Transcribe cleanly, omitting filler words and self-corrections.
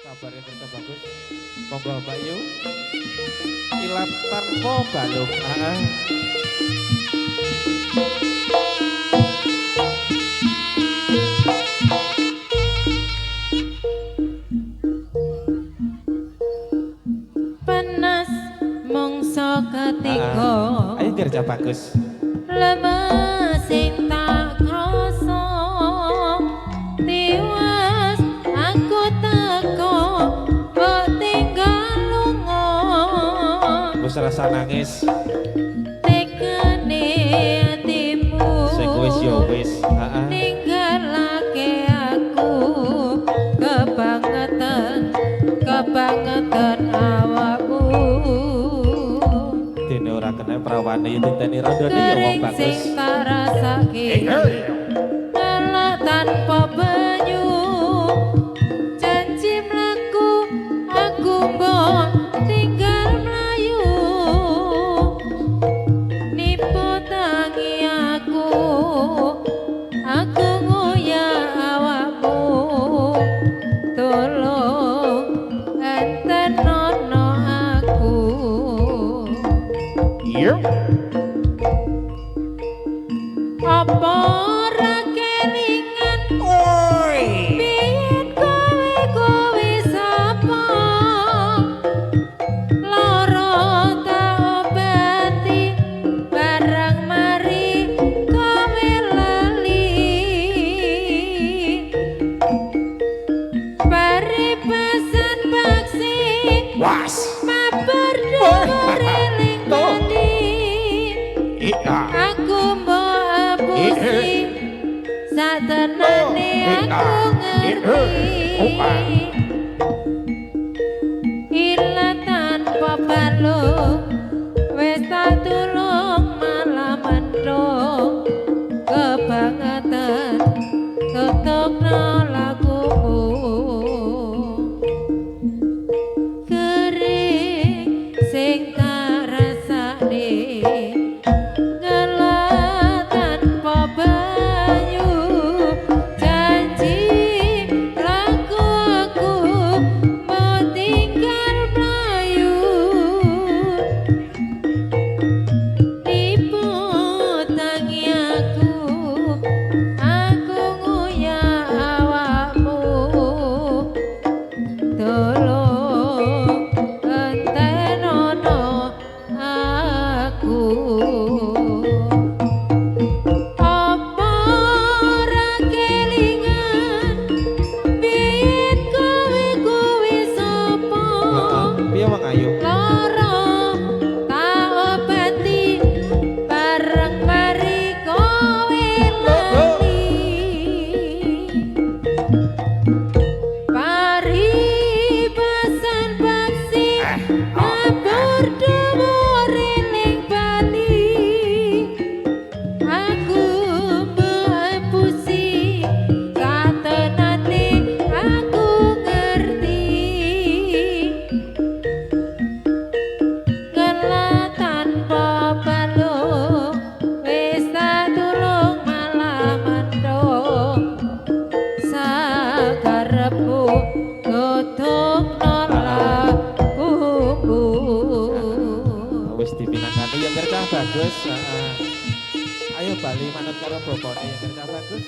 Kabarnya kerja bagus. Monggo Mbak Yu. Ilat tanpa balung. Panas mongso ketiga. Ayo kerja bagus. Lemes sing tak krasa tiwas aku teko mbok tinggal lunga. Wis rasa nangis. Tekane atimu sing wis ya wis. Heeh. Ninggalake aku kebangetan, kebangetan awakmu. Dene ora kena prawane ya diteni randone ya wong bagus. Sing tak rasake kalah tanpa banyu. Janji mlaku aku mbok tinggal mlayu. Nipu tangi aku, aku ngoyak awakmu. Tolong entenono aku. Iya. Apa ora kelingan biyen kowe kowe sapa? Lara tak obati barang mari kowe lali. Paribasan paksi was mabar dhuwur eling bali. Aku mbok apusi satenane aku ngerti. Ila tanpa balung wis tak tulung malah mendung. Kebangetan tutupno lagumu. Kering sing tak rasane ngelah tanpa banyu. Janji laku aku mau tinggal mlayu. Nipu tangi aku, aku nguyak awakmu. Tolong entenono aku. Apa ora kelingan biyen kowe kowe sapa? Piye wong ayu? Lara tak obati bareng mari kowe lali. Paribasan paksi mabur dhuwur eling bali. Aku mbok apusi satenane aku ngerti. Ngelah tanpa balung wis tak tulung malah mendung. Sakarepmu tutupno lagumu. Wis dipinangkani ya kerja bagus. Ayo bali manut karo bapakne ya kerja bagus.